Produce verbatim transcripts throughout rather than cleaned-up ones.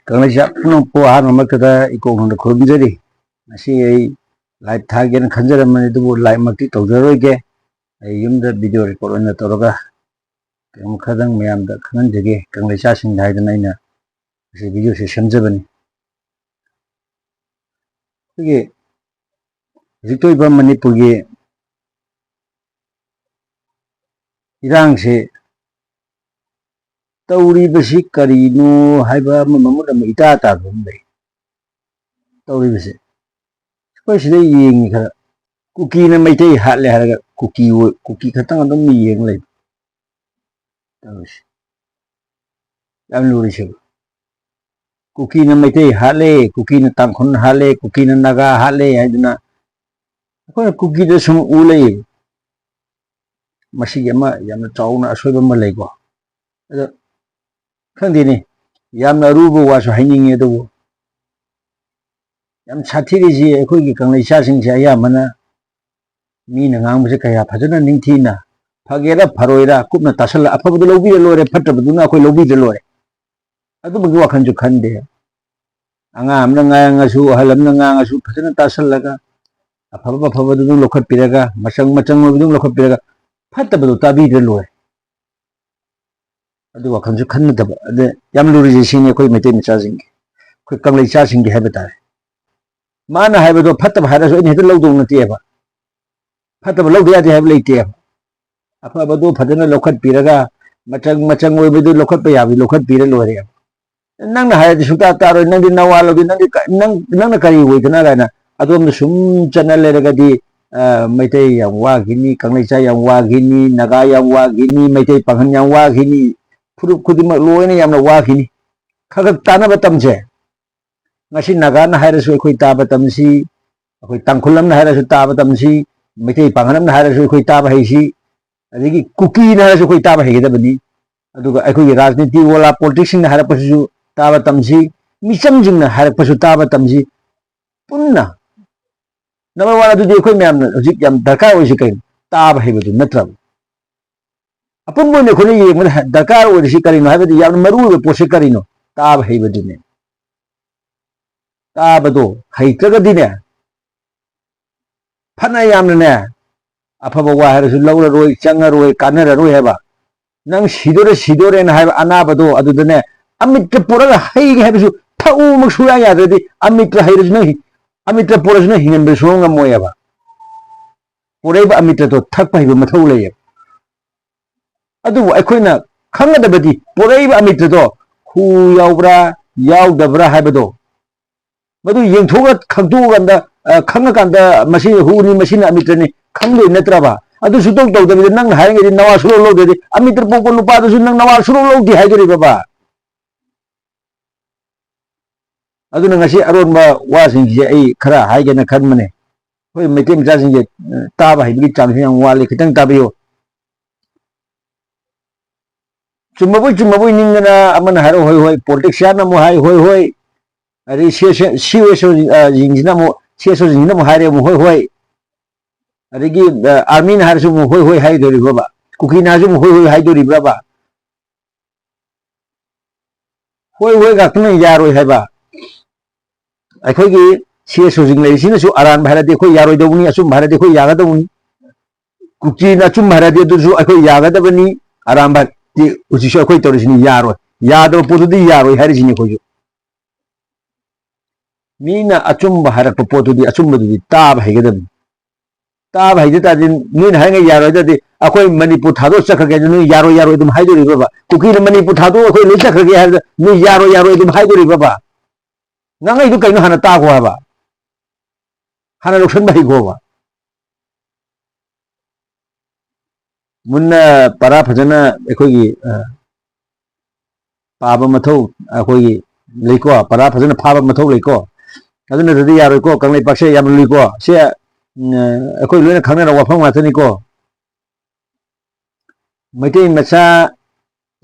ꯀꯪꯂꯩꯆꯥ ꯄꯨꯝꯅꯃꯛꯄꯨ ꯑꯍꯥꯟꯕ ꯃꯛꯇꯗ ꯏꯀꯣꯛ ꯅꯣꯟꯗ ꯈꯨꯔꯨꯝꯖꯔꯤ꯫ ꯉꯁꯤ ꯑꯩ live ꯊꯥꯒꯦꯅ ꯈꯟꯖꯔꯝꯕꯅꯤ, ꯑꯗꯨꯕꯨ live ꯃꯛꯇꯤ ꯇꯧꯖꯔꯣꯏꯒꯦ꯫ ꯑꯩ ꯌꯨꯝꯗ video record ꯑꯣꯏꯅ ꯇꯧꯔꯒ ꯀꯩꯅꯣꯝ ꯈꯔꯗꯪ ꯃꯌꯥꯝꯗ ꯈꯪꯍꯟꯖꯒꯦ, ꯀꯪꯂꯩꯆꯥꯁꯤꯡꯗ ꯍꯥꯏꯗꯅ ꯑꯩꯅ ꯉꯁꯤ video ꯁꯦ ꯁꯦꯝꯖꯕꯅꯤ꯫ ꯑꯩꯈꯣꯏꯒꯤ ꯍꯧꯖꯤꯛ ꯊꯣꯛꯏꯕ ꯃꯅꯤꯄꯨꯔꯒꯤ ꯏꯔꯥꯡꯁꯦ ꯇꯧꯔꯤꯕꯁꯤ ꯀꯔꯤꯅꯣ ꯍꯥꯏꯕ ꯑꯃ ꯃꯃꯨꯠ ꯑꯃ ꯏꯇꯥ ꯇꯥꯗꯕ ꯑꯃ ꯂꯩ꯫ ꯇꯧꯔꯤꯕꯁꯦ ꯑꯩꯈꯣꯏ ꯁꯤꯗ ꯌꯦꯡꯉꯤ ꯈꯔ, ꯀꯨꯀꯤꯅ ꯃꯩꯇꯩ ꯍꯥꯠꯂꯦ ꯍꯥꯏꯔꯒ ꯀꯨꯀꯤ ꯑꯣꯏ-, ꯀꯨꯀꯤ ꯈꯛꯇꯪ ꯑꯗꯨꯝ ꯌꯦꯡ ꯂꯩꯕ꯫ ꯇꯧꯔꯤꯁꯦ ꯌꯥꯝ ꯂꯨꯔꯤꯁꯦ꯫ ꯀꯨꯀꯤꯅ ꯃꯩꯇꯩ ꯍꯥꯠꯂꯦ, ꯀꯨꯀꯤꯅ ꯇꯥꯡꯈꯨꯜ ꯍꯥꯠꯂꯦ, ꯀꯨꯀꯤꯅ ꯅꯥꯒꯥ ꯍꯥꯠꯂꯦ ꯍꯥꯏꯗꯅ ꯑꯩꯈꯣꯏꯅ ꯀꯨꯀꯤꯗ ꯁꯨꯝ ꯎ ꯂꯩꯌꯦ꯫ ꯃꯁꯤꯒꯤ ꯑꯃ ꯌꯥꯝꯅ ꯆꯥꯎꯅ ꯑꯁꯣꯏꯕ ꯑꯃ ꯂꯩꯀꯣ꯫ ꯑꯗꯣ ꯈꯪꯗꯦꯅꯦ, ꯌꯥꯝꯅ ꯑꯔꯨꯕ ꯋꯥꯁꯨ ꯍꯥꯏꯅꯤꯡꯉꯤ, ꯑꯗꯨꯕꯨ ꯌꯥꯝ ꯁꯥꯊꯤꯔꯤꯁꯤ ꯑꯩꯈꯣꯏꯒꯤ ꯀꯪꯂꯩꯆꯥꯁꯤꯡꯁꯦ ꯑꯌꯥꯝꯕꯅ ꯃꯤꯅ ꯉꯥꯡꯕꯁꯦ ꯀꯌꯥ ꯐꯖꯅ ꯅꯤꯡꯊꯤꯅ, ꯐꯒꯦꯔꯥ ꯐꯔꯣꯏꯔꯥ ꯀꯨꯞꯅ ꯇꯥꯁꯜꯂ, ꯑꯐꯕꯗꯨ ꯂꯧꯕꯤꯔ ꯂꯣꯏꯔꯦ, ꯐꯠꯇꯕꯗꯨꯅ ꯑꯩꯈꯣꯏ ꯂꯧꯕꯤꯗ꯭ꯔ ꯂꯣꯏꯔꯦ꯫ ꯑꯗꯨꯝꯕꯒꯤ ꯋꯥꯈꯜꯁꯨ ꯈꯟꯗꯦ꯫ ꯑꯉꯥꯡ ꯑꯃꯅ ꯉꯥꯡꯉꯁꯨ, ꯑꯍꯜ ꯑꯃꯅ ꯉꯥꯡꯉꯁꯨ ꯐꯖꯅ ꯇꯥꯁꯜꯂꯒ, ꯑꯐꯕ ꯑꯐꯕꯗꯨ ꯑꯗꯨꯝ ꯂꯧꯈꯠꯄꯤꯔꯒ, ꯃꯆꯪ ꯃꯆꯪ ꯑꯣꯏꯕꯗꯨ ꯑꯗꯨꯝ ꯂꯧꯈꯠꯄꯤꯔꯒ, ꯐꯠꯇꯕꯗꯨ ꯇꯥꯕꯤꯗ꯭ꯔ ꯂꯣꯏꯔꯦ꯫ ꯑꯗꯨ ꯋꯥꯈꯜꯁꯨ ꯈꯟꯅꯗꯕ꯫ ꯑꯗ ꯌꯥꯝ ꯂꯨꯔꯤꯁꯦ ꯁꯤꯅꯤ, ꯑꯩꯈꯣꯏ ꯃꯩꯇꯩ ꯃꯆꯥꯁꯤꯡꯒꯤ, ꯑꯩꯈꯣꯏ ꯀꯪꯂꯩꯆꯥꯁꯤꯡꯒꯤ ꯍꯥꯏꯕ ꯇꯥꯔꯦ꯫ ꯃꯥꯅ ꯍꯥꯏꯕꯗꯣ ꯐꯠꯇꯕ ꯍꯥꯏꯔꯁꯨ ꯑꯩꯅ ꯍꯦꯛꯇ ꯂꯧꯗꯧ ꯅꯠꯇꯦꯕ꯫ ꯐꯠꯇꯕ ꯂꯧꯗ ꯌꯥꯗꯦ ꯍꯥꯏꯕ ꯂꯩꯇꯦꯕ꯫ ꯑꯐꯕꯗꯣ ꯐꯖꯅ ꯂꯧꯈꯠꯄꯤꯔꯒ, ꯃꯆꯪ, ꯃꯆꯪ ꯑꯣꯏꯕꯗꯨ ꯂꯧꯈꯠꯄ ꯌꯥꯕꯗꯤ ꯂꯧꯈꯠꯄꯤꯔ ꯂꯣꯏꯔꯦꯕ꯫ ꯅꯪꯅ ꯍꯥꯏꯔꯗꯤ ꯁꯨꯡꯇꯥ ꯇꯥꯔꯣꯏ, ꯅꯪꯗꯤ ꯅꯋꯥ ꯂꯧꯗꯦ, ꯅꯪꯗꯤ ꯀ-, ꯅꯪ, ꯅꯪꯅ ꯀꯔꯤ ꯑꯣꯏꯗꯅ ꯀꯥꯏꯅ ꯑꯗꯣꯝꯗ ꯁꯨꯝ ꯆꯠꯅ ꯂꯩꯔꯒꯗꯤ, ꯑ, ꯃꯩꯇꯩ ꯌꯥꯝ ꯋꯥꯈꯤꯅꯤ, ꯀꯪꯂꯩꯆꯥ ꯌꯥꯝ ꯋꯥꯈꯤꯅꯤ, ꯅꯥꯒꯥ ꯌꯥꯝ ꯋꯥꯈꯤꯅꯤ, ꯃꯩꯇꯩ ꯄꯥꯡꯒꯜ ꯌꯥꯝ ꯋꯥꯈꯤꯅꯤ, ꯐꯨꯔꯨꯞ ꯈꯨꯗꯤꯡꯃꯛ ꯂꯣꯏꯅ ꯌꯥꯝꯅ ꯋꯥꯈꯤꯅꯤ꯫ ꯈꯔ ꯈꯔ ꯇꯥꯟꯅꯕ ꯇꯝꯁꯦ꯫ ꯉꯁꯤ ꯅꯥꯒꯥꯅ ꯍꯥꯏꯔꯁꯨ ꯑꯩꯈꯣꯏ ꯇꯥꯕ ꯇꯝꯁꯤ, ꯑꯩꯈꯣꯏ ꯇꯥꯡꯈꯨꯜ ꯑꯃꯅ ꯍꯥꯏꯔꯁꯨ ꯇꯥꯕ ꯇꯝꯁꯤ, ꯃꯩꯇꯩ ꯄꯥꯡꯒꯜ ꯑꯃꯅ ꯍꯥꯏꯔꯁꯨ ꯑꯩꯈꯣꯏ ꯇꯥꯕ ꯍꯩꯁꯤ, ꯑꯗꯒꯤ ꯀꯨꯀꯤꯅ ꯍꯥꯏꯔꯁꯨ ꯑꯩꯈꯣꯏ ꯇꯥꯕ ꯍꯩꯒꯗꯕꯅꯤ꯫ ꯑꯗꯨꯒ ꯑꯩꯈꯣꯏꯒꯤ ꯔꯥꯖꯅꯤꯇꯤ ꯋꯥꯂꯥ, politicianꯅ ꯍꯥꯏꯔꯛꯄꯁꯤꯁꯨ ꯇꯥꯕ ꯇꯝꯁꯤ, ꯃꯤꯆꯝꯁꯤꯡꯅ ꯍꯥꯏꯔꯛꯄꯁꯨ ꯇꯥꯕ ꯇꯝꯁꯤ꯫ ꯄꯨꯟꯅ number one ꯑꯗꯨꯗꯤ ꯑꯩꯈꯣꯏ ꯃꯌꯥꯝꯅ ꯍꯧꯖꯤꯛ ꯌꯥꯝ ꯗꯔꯀꯥꯔ ꯑꯣꯏꯔꯤꯁꯤ ꯀꯩꯅꯣ? ꯇꯥꯕ ꯍꯩꯕꯗꯨ ꯅꯠꯇ꯭ꯔꯕ? ꯑꯄꯨꯟꯕ ꯑꯣꯏꯅ ꯑꯩꯈꯣꯏꯅ ꯌꯦꯡꯕꯗ ꯗꯔꯀꯥꯔ ꯑꯣꯏꯔꯤꯁꯤ ꯀꯔꯤꯅꯣ ꯍꯥꯏꯕꯗꯤ, ꯌꯥꯝꯅ ꯃꯔꯨ ꯑꯣꯏꯕ ꯄꯣꯠꯁꯤ ꯀꯔꯤꯅꯣ? ꯇꯥꯕ ꯍꯩꯕꯗꯨꯅꯤ꯫ ꯇꯥꯕꯗꯣ ꯍꯩꯇ꯭ꯔꯒꯗꯤꯅꯦ, ꯐꯅ ꯌꯥꯝꯅꯅꯦ, ꯑꯐꯕ ꯋꯥ ꯍꯥꯏꯔꯁꯨ ꯂꯧꯔꯔꯣꯏ, ꯆꯪꯉꯔꯣꯏ, ꯀꯥꯟꯅꯔꯔꯣꯏ ꯍꯥꯏꯕ꯫ ꯅꯪ ꯁꯤꯗꯣꯔꯦ, ꯁꯤꯗꯣꯔꯦꯅ ꯍꯥꯏꯕ ꯑꯅꯥꯕꯗꯣ ꯑꯗꯨꯗꯅꯦ, ꯑꯃꯤꯠꯇ ꯄꯨꯔꯒ ꯍꯩꯒꯦ ꯍꯥꯏꯕꯁꯨ ꯊꯛꯎꯃꯛ ꯁꯨꯡꯌꯥ ꯌꯥꯗ꯭ꯔꯗꯤ, ꯑꯃꯤꯠꯇ ꯍꯩꯔꯁꯨ ꯅꯪ ꯍꯤ-, ꯑꯃꯤꯠꯇ ꯄꯨꯔꯁꯨ ꯅꯪ ꯍꯤꯡꯍꯟꯕ ꯁꯨꯡꯉꯝ ꯉꯝꯃꯣꯏꯑꯕ꯫ ꯄꯨꯔꯛꯏꯕ ꯑꯃꯤꯠꯇꯗꯣ ꯊꯛꯄ ꯍꯩꯕ ꯃꯊꯧ ꯂꯩꯌꯦꯕ꯫ ꯑꯗꯨꯕꯨ ꯑꯩꯈꯣꯏꯅ ꯈꯪꯒꯗꯕꯗꯤ ꯄꯨꯔꯛꯏꯕ ꯑꯃꯤꯠꯇꯗꯣ ꯍꯨ ꯌꯥꯎꯕ꯭ꯔꯥ, ꯌꯥꯎꯗꯕ꯭ꯔꯥ ꯍꯥꯏꯕꯗꯣ꯫ ꯃꯗꯨ ꯌꯦꯡꯊꯣꯛꯑꯒ ꯈꯪꯗꯣꯛꯑꯀꯥꯟꯗ, ꯑ, ꯈꯪꯉꯀꯥꯟꯗ ꯃꯁꯤ ꯍꯨꯅꯤ, ꯃꯁꯤꯅ ꯑꯃꯤꯇ꯭ꯔꯅꯤ ꯈꯪꯗꯣꯏ ꯅꯠꯇ꯭ꯔꯕ? ꯑꯗꯨ ꯁꯨꯡꯇꯧ ꯇꯧꯗꯕꯤꯗ ꯅꯪꯅ ꯍꯥꯏꯔꯤꯉꯩꯗꯤ ꯅꯋꯥ ꯁꯨꯡꯂꯧ ꯂꯧꯗ꯭ꯔꯗꯤ, ꯑꯃꯤꯇ꯭ꯔ ꯄꯣꯛꯄ ꯅꯨꯄꯥꯗꯨꯁꯨ ꯅꯪ ꯅꯋꯥ ꯁꯨꯡꯂꯧ ꯂꯧꯗꯦ ꯍꯥꯏꯗꯣꯔꯤꯕꯕ? ꯑꯗꯨꯅ ꯉꯁꯤ ꯑꯔꯣꯟꯕ ꯋꯥꯁꯤꯡꯁꯦ ꯑꯩ ꯈꯔ ꯍꯥꯏꯒꯦꯅ ꯈꯟꯕꯅꯦ꯫ ꯑꯩꯈꯣꯏ ꯃꯩꯇꯩ ꯃꯆꯥꯁꯤꯡꯁꯦ, ꯑ, ꯇꯥꯕ ꯍꯩꯕꯒꯤ ꯆꯥꯡꯁꯦ ꯌꯥꯝ ꯋꯥꯠꯂꯤ, ꯈꯤꯇꯪ ꯇꯥꯕꯤꯌꯨ꯫ ꯆꯨꯝꯃꯕꯣꯏ ꯆꯨꯝꯃꯕꯣꯏ ꯅꯤꯡꯗꯅ ꯑꯃꯅ ꯍꯥꯏꯔꯣ ꯍꯣꯏ ꯍꯣꯏ, politician ꯑꯃꯨꯛ ꯍꯥꯏ ꯍꯣꯏ ꯍꯣꯏ, ꯑꯗꯩ ꯁꯤ ꯑꯦꯁ ꯑꯣ, ꯁꯤ ꯑꯦꯁ ꯑꯣ, ꯑ, ꯁꯤꯡꯁꯤꯅ ꯑꯃꯨꯛ, ꯁꯤ ꯑꯦꯁ ꯑꯣꯁꯤꯡꯁꯤꯅ ꯑꯃꯨꯛ ꯍꯥꯏꯔꯦ ꯑꯃꯨꯛ ꯍꯣꯏ ꯍꯣꯏ, ꯑꯗꯒꯤ, ꯑ, armyꯅ ꯍꯥꯏꯔꯁꯨ ꯑꯃꯨꯛ ꯍꯣꯏ ꯍꯣꯏ ꯍꯥꯏꯗꯣꯔꯤꯕ꯭ꯔꯕ? ꯀꯨꯀꯤꯅ ꯍꯥꯏꯔꯁꯨ ꯑꯃꯨꯛ ꯍꯣꯏ ꯍꯣꯏ ꯍꯥꯏꯗꯣꯔꯤꯕ꯭ꯔꯕ? ꯍꯣꯏ ꯍꯣꯏ ꯉꯥꯛꯇꯅ ꯌꯥꯔꯣꯏ ꯍꯥꯏꯕ꯫ ꯑꯩꯈꯣꯏꯒꯤ ꯁꯤ ꯑꯦꯁ ꯑꯣꯁꯤꯡ ꯂꯩꯔꯤꯁꯤꯅꯁꯨ ꯑꯔꯥꯟꯕ ꯍꯥꯏꯔꯗꯤ ꯑꯩꯈꯣꯏ ꯌꯥꯔꯣꯏꯗꯧꯕꯅꯤ, ꯑꯆꯨꯝꯕ ꯍꯥꯏꯔꯗꯤ ꯑꯩꯈꯣꯏ ꯌꯥꯒꯗꯧꯕꯅꯤ꯫ ꯀꯨꯀꯤꯅ ꯑꯆꯨꯝꯕ ꯍꯥꯏꯔꯗꯤ ꯑꯗꯨꯁꯨ ꯑꯩꯈꯣꯏ ꯌꯥꯒꯗꯕꯅꯤ, ꯑꯔꯥꯟꯕ ꯍꯥꯏꯔꯗꯤ ꯍꯧꯖꯤꯛꯁꯨ ꯑꯩꯈꯣꯏ ꯇꯧꯔꯤꯁꯤꯅꯤ ꯌꯥꯔꯣꯏ꯫ ꯌꯥꯗꯕ ꯄꯣꯠꯇꯨꯗꯤ ꯌꯥꯔꯣꯏ ꯍꯥꯏꯔꯤꯁꯤꯅꯤ ꯑꯩꯈꯣꯏꯁꯨ꯫ ꯃꯤꯅ ꯑꯆꯨꯝꯕ ꯍꯥꯏꯔꯛꯄ ꯄꯣꯠꯇꯨꯗꯤ, ꯑꯆꯨꯝꯕꯗꯨꯗꯤ ꯇꯥꯕ ꯍꯩꯒꯗꯕꯅꯤ꯫ ꯇꯥꯕ ꯍꯩꯖ ꯇꯥꯔꯗꯤ, ꯅꯣꯏꯅ ꯍꯥꯏꯉꯩ ꯌꯥꯔꯣꯏ ꯍꯥꯏ ꯇꯥꯔꯗꯤ, ꯑꯩꯈꯣꯏ ꯃꯅꯤꯄꯨꯔ ꯊꯥꯗꯣꯛ ꯆꯠꯈ꯭ꯔꯒꯦ ꯍꯥꯏꯗꯤ ꯅꯣꯏ ꯌꯥꯔꯣꯏ, ꯌꯥꯔꯣꯏ ꯑꯗꯨꯝ ꯍꯥꯏꯗꯣꯔꯤꯕ꯭ꯔꯕ? ꯀꯨꯀꯤꯅ ꯃꯅꯤꯄꯨꯔ ꯊꯥꯗꯣꯛ ꯑꯩꯈꯣꯏ ꯂꯣꯏ ꯆꯠꯈ꯭ꯔꯒꯦ ꯍꯥꯏꯕꯗ ꯅꯣꯏ ꯌꯥꯔꯣꯏ, ꯌꯥꯔꯣꯏ ꯑꯗꯨꯝ ꯍꯥꯏꯗꯣꯔꯤꯕ꯭ꯔꯕ? ꯉꯥꯡꯉꯩꯗꯨ ꯀꯩꯅꯣ ꯍꯥꯟꯅ ꯇꯥꯈꯣ ꯍꯥꯏꯕ, ꯍꯥꯟꯅ ꯂꯧꯁꯟꯕ ꯍꯩꯈꯣꯕ꯫ ꯃꯨꯟꯅ ꯄꯔꯥ ꯐꯖꯅ ꯑꯩꯈꯣꯏꯒꯤ, ꯑ, ꯄꯥꯕ ꯃꯊꯧ ꯑꯩꯈꯣꯏꯒꯤ ꯂꯩꯀꯣ, ꯄꯔꯥ ꯐꯖꯅ ꯐꯥꯕ ꯃꯊꯧ ꯂꯩꯀꯣ꯫ ꯑꯗꯨ ꯅꯠꯇ꯭ꯔꯗꯤ ꯌꯥꯔꯣꯏꯀꯣ, ꯀꯪꯂꯩꯄꯥꯛꯁꯦ ꯌꯥꯝ ꯂꯨꯏꯀꯣ꯫ ꯁꯦ, ꯎꯝ, ꯑꯩꯈꯣꯏ ꯂꯣꯏꯅ ꯈꯪꯅꯔꯕ ꯋꯥꯐꯝ ꯉꯥꯛꯇꯅꯤꯀꯣ꯫ ꯃꯩꯇꯩ ꯃꯆꯥ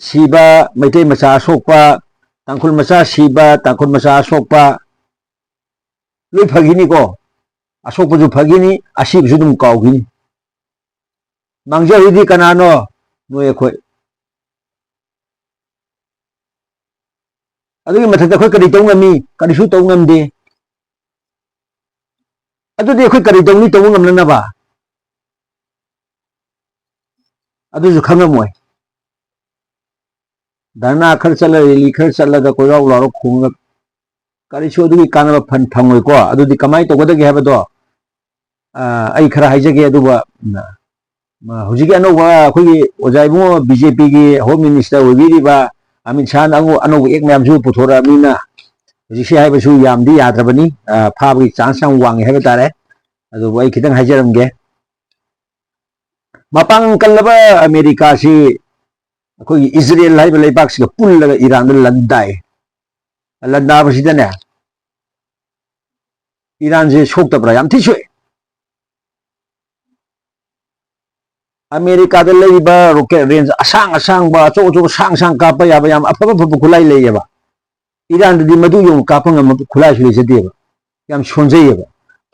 ꯁꯤꯕ, ꯃꯩꯇꯩ ꯃꯆꯥ ꯑꯁꯣꯛꯄ, ꯇꯥꯡꯈꯨꯜ ꯃꯆꯥ ꯁꯤꯕ, ꯇꯥꯡꯈꯨꯜ ꯃꯆꯥ ꯑꯁꯣꯛꯄ, ꯂꯣꯏ ꯐꯈꯤꯅꯤꯀꯣ꯫ ꯑꯁꯣꯛꯄꯁꯨ ꯐꯈꯤꯅꯤ, ꯑꯁꯤꯕꯁꯨ ꯑꯗꯨꯝ ꯀꯥꯎꯈꯤꯅꯤ꯫ ꯃꯥꯡꯖꯔꯤꯗꯤ ꯀꯅꯥꯅꯣ? ꯅꯣꯏ ꯑꯩꯈꯣꯏ꯫ ꯑꯗꯨꯒꯤ ꯃꯊꯛꯇ ꯑꯩꯈꯣꯏ ꯀꯔꯤ ꯇꯧ ꯉꯝꯃꯤ? ꯀꯔꯤꯁꯨ ꯇꯧ ꯉꯝꯗꯦ꯫ ꯑꯗꯨꯗꯤ ꯑꯩꯈꯣꯏ ꯀꯔꯤ ꯇꯧꯅꯤ, ꯇꯧꯕ ꯉꯝꯅꯅꯕ? ꯑꯗꯨꯁꯨ ꯈꯪꯉꯝꯃꯣꯏ꯫ ꯙꯔꯅꯥ ꯈꯔ ꯆꯠꯂ, ꯔꯦꯂꯤ ꯈꯔ ꯆꯠꯂꯒ ꯀꯣꯏꯔꯥꯎ ꯂꯥꯎꯔ ꯈꯣꯡꯉꯒ ꯀꯔꯤꯁꯨ ꯑꯗꯨꯒꯤ ꯀꯥꯟꯅꯕ ꯐꯪ-, ꯐꯪꯉꯣꯏꯀꯣ꯫ ꯑꯗꯨꯗꯤ ꯀꯃꯥꯏꯅ ꯇꯧꯒꯗꯒꯦ ꯍꯥꯏꯕꯗꯣ, ꯑ, ꯑꯩ ꯈꯔ ꯍꯥꯏꯖꯒꯦ꯫ ꯑꯗꯨꯒ, ꯎꯝ, ꯃ-, ꯍꯧꯖꯤꯛꯀꯤ ꯑꯅꯧꯕ ꯑꯩꯈꯣꯏꯒꯤ ꯑꯣꯖꯥ ꯏꯕꯨꯡꯉꯣ ꯕꯤ ꯖꯦ ꯄꯤꯒꯤ ꯍꯣꯝ ꯃꯤꯅꯤꯁꯇꯔ ꯑꯣꯏꯕꯤꯔꯤꯕ ꯑꯃꯤꯠ ꯁꯥꯍꯅ ꯑꯉꯧ-, ꯑꯅꯧꯕ ꯑꯦꯛ ꯃꯌꯥꯝꯁꯨ ꯄꯨꯊꯣꯔꯛꯑꯕꯅꯤꯅ ꯍꯧꯖꯤꯛꯁꯦ ꯍꯥꯏꯕꯁꯨ ꯌꯥꯝꯗꯤ ꯌꯥꯗ꯭ꯔꯕꯅꯤ꯫ ꯑ, ꯐꯥꯕꯒꯤ ꯆꯥꯟꯁ ꯌꯥꯝ ꯋꯥꯡꯉꯦ ꯍꯥꯏꯕ ꯇꯥꯔꯦ꯫ ꯑꯗꯨꯕꯨ ꯑꯩ ꯈꯤꯇꯪ ꯍꯥꯏꯖꯔꯝꯒꯦ꯫ ꯃꯄꯥꯡꯒꯜ ꯀꯜꯂꯕ ꯑꯃꯦꯔꯤꯀꯥꯁꯤ ꯑꯩꯈꯣꯏꯒꯤ ꯏꯖꯔꯦꯜ ꯍꯥꯏꯕ ꯂꯩꯕꯥꯛꯁꯤꯒ ꯄꯨꯜꯂꯒ ꯏꯔꯥꯟꯗ ꯂꯥꯟꯗꯥꯏ꯫ ꯂꯥꯟꯗꯥꯕꯁꯤꯗꯅꯦ, ꯏꯔꯥꯟꯁꯦ ꯁꯣꯛꯇꯕ꯭ꯔꯥ? ꯌꯥꯝ ꯊꯤ ꯁꯣꯛꯑꯦ꯫ ꯑꯃꯦꯔꯤꯀꯥꯗ ꯂꯩꯔꯤꯕ ꯔꯣꯀꯦꯠ ꯔꯦꯟꯖ ꯑꯁꯥꯡ ꯑꯁꯥꯡꯕ, ꯑꯆꯧ ꯑꯆꯧꯕ, ꯁꯥꯡ ꯁꯥꯡ ꯀꯥꯞꯄ ꯌꯥꯕ ꯌꯥꯝ ꯑꯐꯕ ꯑꯐꯕ ꯈꯨꯠꯂꯥꯏ ꯂꯩꯌꯦꯕ꯫ ꯏꯔꯥꯟꯗꯗꯤ ꯃꯗꯨ ꯌꯧꯅ ꯀꯥꯞꯄ ꯉꯝꯕ ꯈꯨꯠꯂꯥꯏꯁꯨ ꯂꯩꯖꯗꯦꯕ꯫ ꯌꯥꯝ ꯁꯣꯟꯖꯩꯌꯦꯕ꯫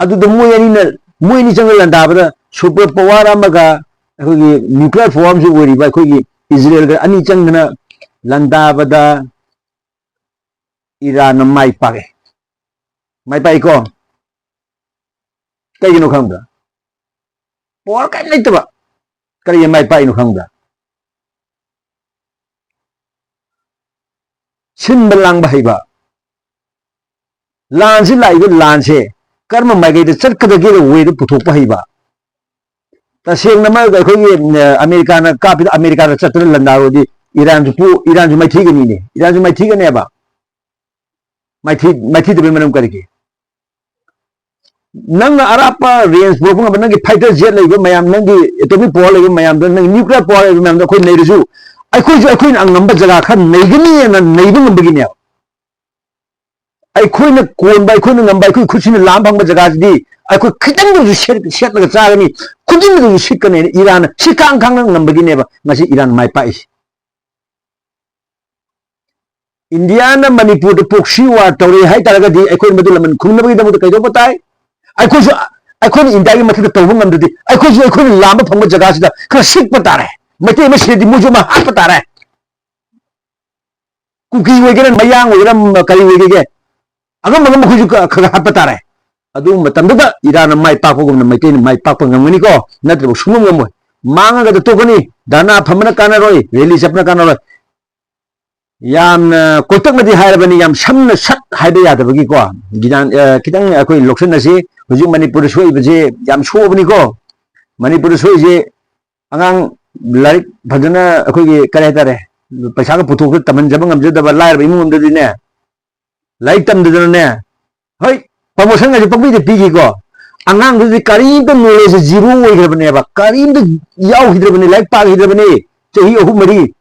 ꯑꯗꯨꯗ ꯃꯣꯏ ꯑꯅꯤꯅ, ꯃꯣꯏ ꯑꯅꯤ ꯆꯪꯉ ꯂꯥꯟꯗꯥꯕꯗ ꯁꯨꯄꯔ ꯄꯋꯥꯔ ꯑꯃꯒ ꯑꯩꯈꯣꯏꯒꯤ ꯅ꯭ꯌꯨꯀ꯭ꯂꯤꯌꯔ ꯄꯋꯥꯔ ꯑꯃꯁꯨ ꯑꯣꯏꯔꯤꯕ ꯑꯩꯈꯣꯏꯒꯤ ꯏꯖꯔꯦꯜꯒ ꯑꯅꯤ ꯆꯪꯗꯅ ꯂꯥꯟꯗꯥꯕꯗ ꯏꯔꯥꯟꯅ ꯃꯥꯏ ꯄꯥꯛꯑꯦ꯫ ꯃꯥꯏ ꯄꯥꯛꯏꯀꯣ? ꯀꯩꯒꯤꯅꯣ ꯈꯪꯕ꯭ꯔꯥ? ꯄꯋꯥꯔ ꯀꯔꯤꯝ ꯂꯩꯇꯕ꯫ ꯀꯔꯤꯒꯤ ꯃꯥꯏ ꯄꯥꯛꯏꯅꯣ ꯈꯪꯕ꯭ꯔꯥ? ꯁꯤꯟꯕ ꯂꯥꯡꯕ ꯍꯩꯕ꯫ ꯂꯥꯟꯁꯤ ꯂꯥꯛꯏꯕ ꯂꯥꯟꯁꯦ ꯀꯔꯝꯕ ꯃꯥꯏꯀꯩꯗ ꯆꯠꯀꯗꯒꯦ ꯋꯦꯗ ꯄꯨꯊꯣꯛꯄ ꯍꯩꯕ꯫ ꯇꯁꯦꯡꯅꯃꯛ ꯑꯩꯈꯣꯏꯒꯤ, ꯑ, ꯑꯃꯦꯔꯤꯀꯥꯅ ꯀꯥꯞꯄꯤꯗ ꯑꯃꯦꯔꯤꯀꯥꯅ ꯆꯠꯇꯅ ꯂꯥꯟꯗꯥꯔꯨꯔꯗꯤ ꯏꯔꯥꯟꯁꯨ ꯄꯣ-, ꯏꯔꯥꯟꯁꯨ ꯃꯥꯏꯊꯤꯒꯅꯤꯅꯦ, ꯏꯔꯥꯟꯁꯨ ꯃꯥꯏꯊꯤꯒꯅꯦꯕ꯫ ꯃꯥꯏꯊꯤ-, ꯃꯥꯏꯊꯤꯗꯕꯩ ꯃꯔꯝ ꯀꯔꯤꯒꯤ? ꯅꯪꯅ ꯑꯔꯥꯞꯄ ꯔꯦꯟꯖ ꯄꯨꯔꯛꯄ ꯉꯝꯕ, ꯅꯪꯒꯤ ꯐꯥꯏꯇꯔ ꯖꯦꯠ ꯂꯩꯕ ꯃꯌꯥꯝ, ꯅꯪꯒꯤ ꯑꯦꯇꯣꯃꯤꯛ ꯄꯋꯥꯔ ꯂꯩꯕ ꯃꯌꯥꯝꯗꯣ, ꯅꯪꯒꯤ ꯅ꯭ꯌꯨꯀ꯭ꯂꯤꯌꯔ ꯄꯋꯥꯔ ꯂꯩꯕ ꯃꯌꯥꯝꯗꯣ ꯑꯩꯈꯣꯏ ꯅꯩꯔꯁꯨ, ꯑꯩꯈꯣꯏꯁꯨ ꯑꯩꯈꯣꯏꯅ ꯑꯉꯝꯕ ꯖꯒꯥ ꯈꯔ ꯅꯩꯒꯅꯤꯅ ꯅꯩꯕ ꯉꯝꯕꯒꯤꯅꯦꯕ꯫ ꯑꯩꯈꯣꯏꯅ ꯀꯣꯟꯕ, ꯑꯩꯈꯣꯏꯅ ꯉꯝꯕ, ꯑꯩꯈꯣꯏ ꯈꯨꯠꯁꯤꯅ ꯂꯥꯝꯕ ꯐꯪꯕ ꯖꯒꯥꯁꯤꯗꯤ ꯑꯩꯈꯣꯏ ꯈꯤꯇꯪꯗꯁꯨ ꯁꯦꯠ-, ꯁꯦꯠꯂꯒ ꯆꯥꯒꯅꯤ, ꯈꯨꯗꯤꯡꯗꯁꯨ ꯁꯤꯠꯀꯅꯤ꯫ ꯏꯔꯥꯟꯅ ꯁꯤ ꯈꯥꯡ ꯈꯥꯡꯅ ꯉꯝꯕꯒꯤꯅꯦꯕ ꯉꯁꯤ ꯏꯔꯥꯟ ꯃꯥꯏ ꯄꯥꯛꯏꯁꯦ꯫ ꯏꯟꯗꯤꯌꯥꯅ ꯃꯅꯤꯄꯨꯔꯗ ꯄ꯭ꯔꯣꯛꯁꯤ ꯋꯥꯔ ꯇꯧꯔꯦ ꯍꯥꯏꯇꯥꯔꯒꯗꯤ ꯑꯩꯈꯣꯏ ꯃꯗꯨ ꯂꯃꯟ ꯈꯨꯝꯅꯕꯒꯤꯗꯃꯛꯇ ꯀꯩꯗꯧꯕ ꯇꯥꯏ? ꯑꯩꯈꯣꯏꯁꯨ, ꯑꯩꯈꯣꯏꯅ ꯏꯟꯗꯤꯌꯥꯒꯤ ꯃꯊꯛꯇ ꯇꯧꯕ ꯉꯝꯗ꯭ꯔꯗꯤ ꯑꯩꯈꯣꯏꯁꯨ ꯑꯩꯈꯣꯏꯅ ꯂꯥꯝꯕ ꯐꯪꯕ ꯖꯒꯥꯁꯤꯗ ꯈꯔ ꯁꯤꯠꯄ ꯇꯥꯔꯦ꯫ ꯃꯩꯇꯩ ꯑꯃ ꯁꯤꯔꯗꯤ ꯃꯣꯏꯁꯨ ꯑꯃ ꯍꯥꯠꯄ ꯇꯥꯔꯦ꯫ ꯀꯨꯀꯤ ꯑꯣꯏꯒꯦꯔꯥ, ꯃꯌꯥꯡ ꯑꯣꯏꯒꯦꯔꯥ, ꯀꯔꯤ ꯑꯣꯏꯒꯦꯒꯦ, ꯑꯉꯝ ꯑꯉꯝꯕ ꯑꯩꯈꯣꯏꯁꯨ ꯈ-, ꯈꯔ ꯈꯔ ꯍꯥꯠꯄ ꯇꯥꯔꯦ꯫ ꯑꯗꯨ ꯃꯇꯝꯗꯨꯗ ꯏꯔꯥꯟꯅ ꯃꯥꯏ ꯄꯥꯛꯄꯒꯨꯝꯅ ꯃꯩꯇꯩꯅ ꯃꯥꯏ ꯄꯥꯛꯄ ꯉꯝꯒꯅꯤꯀꯣ? ꯅꯠꯇ꯭ꯔꯕ ꯁꯨꯡꯉꯝ ꯉꯝꯃꯣꯏ꯫ ꯃꯥꯡꯉꯒꯗ ꯇꯣꯛꯀꯅꯤ꯫ ꯙꯔꯅꯥ ꯐꯝꯕꯅ ꯀꯥꯟꯅꯔꯣꯏ, ꯔꯦꯂꯤ ꯆꯠꯄꯅ ꯀꯥꯟꯅꯔꯣꯏ꯫ ꯌꯥꯝꯅ ꯀꯣꯏꯇꯛꯅꯗꯤ ꯍꯥꯏꯔꯕꯅꯤ, ꯌꯥꯝ ꯁꯝꯅ ꯁꯠ ꯍꯥꯏꯕ ꯌꯥꯗꯕꯒꯤꯀꯣ꯫ ꯒꯤꯗꯥꯟ-, ꯑ, ꯈꯤꯇꯪ ꯑꯩꯈꯣꯏ ꯂꯧꯁꯤꯟꯅꯁꯤ꯫ ꯍꯧꯖꯤꯛ ꯃꯅꯤꯄꯨꯔꯗ ꯁꯣꯛꯏꯕꯁꯦ ꯌꯥꯝ ꯁꯣꯛꯑꯕꯅꯤꯀꯣ꯫ ꯃꯅꯤꯄꯨꯔꯗ ꯁꯣꯛꯏꯁꯦ ꯑꯉꯥꯡ ꯂꯥꯏꯔꯤꯛ ꯐꯖꯅ ꯑꯩꯈꯣꯏꯒꯤ ꯀꯔꯤ ꯍꯥꯏꯇꯥꯔꯦ, ꯄꯩꯁꯥꯒ ꯄꯨꯊꯣꯛꯇ ꯇꯝꯍꯟꯖꯕ ꯉꯝꯖꯗꯕ ꯂꯥꯏꯔꯕ ꯏꯃꯨꯡ ꯑꯃꯗꯗꯤꯅꯦ, ꯂꯥꯏꯔꯤꯛ ꯇꯝꯗꯗꯅꯅꯦ, ꯍꯣꯏ, promotion ꯒꯁꯦ ꯄꯪꯄꯤꯗ ꯄꯤꯈꯤꯀꯣ꯫ ꯑꯉꯥꯡꯗꯨꯗꯤ ꯀꯔꯤꯝꯇ knowledge ꯁꯦ zero ꯑꯣꯏꯈ꯭ꯔꯕꯅꯦꯕ, ꯀꯔꯤꯝꯇ ꯌꯥꯎꯈꯤꯗ꯭ꯔꯕꯅꯦ, ꯂꯥꯏꯔꯤꯛ ꯄꯥꯈꯤꯗ꯭ꯔꯕꯅꯦ꯫ ꯆꯍꯤ ꯑꯍꯨꯝ ꯃꯔꯤ,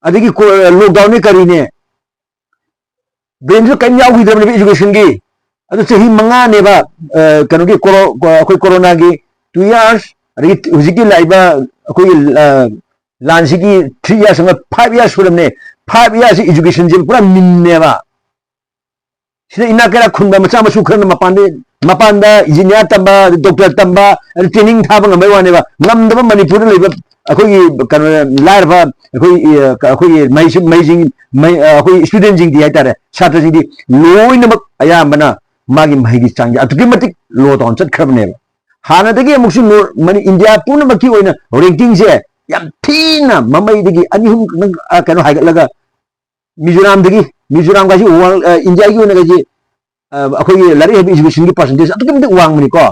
ꯑꯗꯒꯤ ꯀꯣ-, lockdown ꯅꯦ ꯀꯔꯤꯅꯦ, brain ꯁꯨ ꯀꯔꯤꯝ ꯌꯥꯎꯈꯤꯗ꯭ꯔꯕꯅꯦꯕ education ꯒꯤ꯫ ꯑꯗꯨ ꯆꯍꯤ ꯃꯉꯥꯅꯦꯕ, ꯑ, ꯀꯩꯅꯣꯒꯤ ꯀꯣꯔꯣ-, ꯀꯣ-, ꯑꯩꯈꯣꯏ ꯀꯣꯔꯣꯅꯥꯒꯤ two years, ꯑꯗꯒꯤ ꯍꯧꯖꯤꯛꯀꯤ ꯂꯥꯛꯏꯕ ꯑꯩꯈꯣꯏꯒꯤ, ꯑ, ꯂꯥꯟꯁꯤꯒꯤ three years ꯑꯃ, five years ꯁꯨꯔꯝꯅꯦ꯫ Five years ꯁꯤ education ꯁꯦ ꯄꯨꯔꯥ ꯃꯤꯟꯅꯦꯕ꯫ ꯁꯤꯗ ꯏꯅꯥꯛ ꯀꯩꯔꯥꯛ ꯈꯨꯟꯕ ꯃꯆꯥ ꯃꯁꯨ ꯈꯔꯅ ꯃꯄꯥꯟꯗ, ꯃꯄꯥꯟꯗ engineer ꯇꯝꯕ, doctor ꯇꯝꯕ, ꯑꯗꯨ training ꯊꯥꯕ ꯉꯝꯕꯩ ꯋꯥꯅꯦꯕ꯫ ꯉꯝꯗꯕ ꯃꯅꯤꯄꯨꯔꯗ ꯂꯩꯕ ꯑꯩꯈꯣꯏꯒꯤ ꯀꯩꯅꯣ, ꯂꯥꯏꯔꯕ ꯑꯩꯈꯣꯏ, ꯑꯩꯈꯣꯏꯒꯤ ꯃꯍꯩꯁꯨ-, ꯃꯍꯩꯁꯤꯡ, ꯃꯍꯩ-, ꯑꯩꯈꯣꯏ student ꯁꯤꯡꯗꯤ ꯍꯥꯏꯇꯥꯔꯦ, ꯁꯥꯇ꯭ꯔꯁꯤꯡꯗꯤ ꯂꯣꯏꯅꯃꯛ ꯑꯌꯥꯝꯕꯅ ꯃꯥꯒꯤ ꯃꯍꯩꯒꯤ ꯆꯥꯡꯁꯦ ꯑꯗꯨꯛꯀꯤ ꯃꯇꯤꯛ low down ꯆꯠꯈ꯭ꯔꯕꯅꯦꯕ꯫ ꯍꯥꯟꯅꯗꯒꯤ ꯑꯃꯨꯛꯁꯨ ꯅꯣ-, ꯃꯅꯤ-, ꯏꯟꯗꯤꯌꯥ ꯄꯨꯝꯅꯃꯛꯀꯤ ꯑꯣꯏꯅ ranking ꯁꯦ ꯌꯥꯝ ꯊꯤꯅ ꯃꯃꯩꯗꯒꯤ ꯑꯅꯤ ꯑꯍꯨꯝ ꯈꯛꯇꯪ, ꯑ, ꯀꯩꯅꯣ ꯍꯥꯏꯒꯠꯂꯒ ꯃꯤꯖꯣꯔꯥꯝꯗꯒꯤ, ꯃꯤꯖꯣꯔꯥꯝꯒꯁꯤ world, ꯑ, ꯏꯟꯗꯤꯌꯥꯒꯤ ꯑꯣꯏꯅꯒꯁꯤ, ꯑ, ꯑꯩꯈꯣꯏꯒꯤ ꯂꯥꯏꯔꯤꯛ ꯍꯩꯕ education ꯒꯤ percentage ꯑꯗꯨꯛꯀꯤ ꯃꯇꯤꯛ ꯋꯥꯡꯕꯅꯤꯀꯣ꯫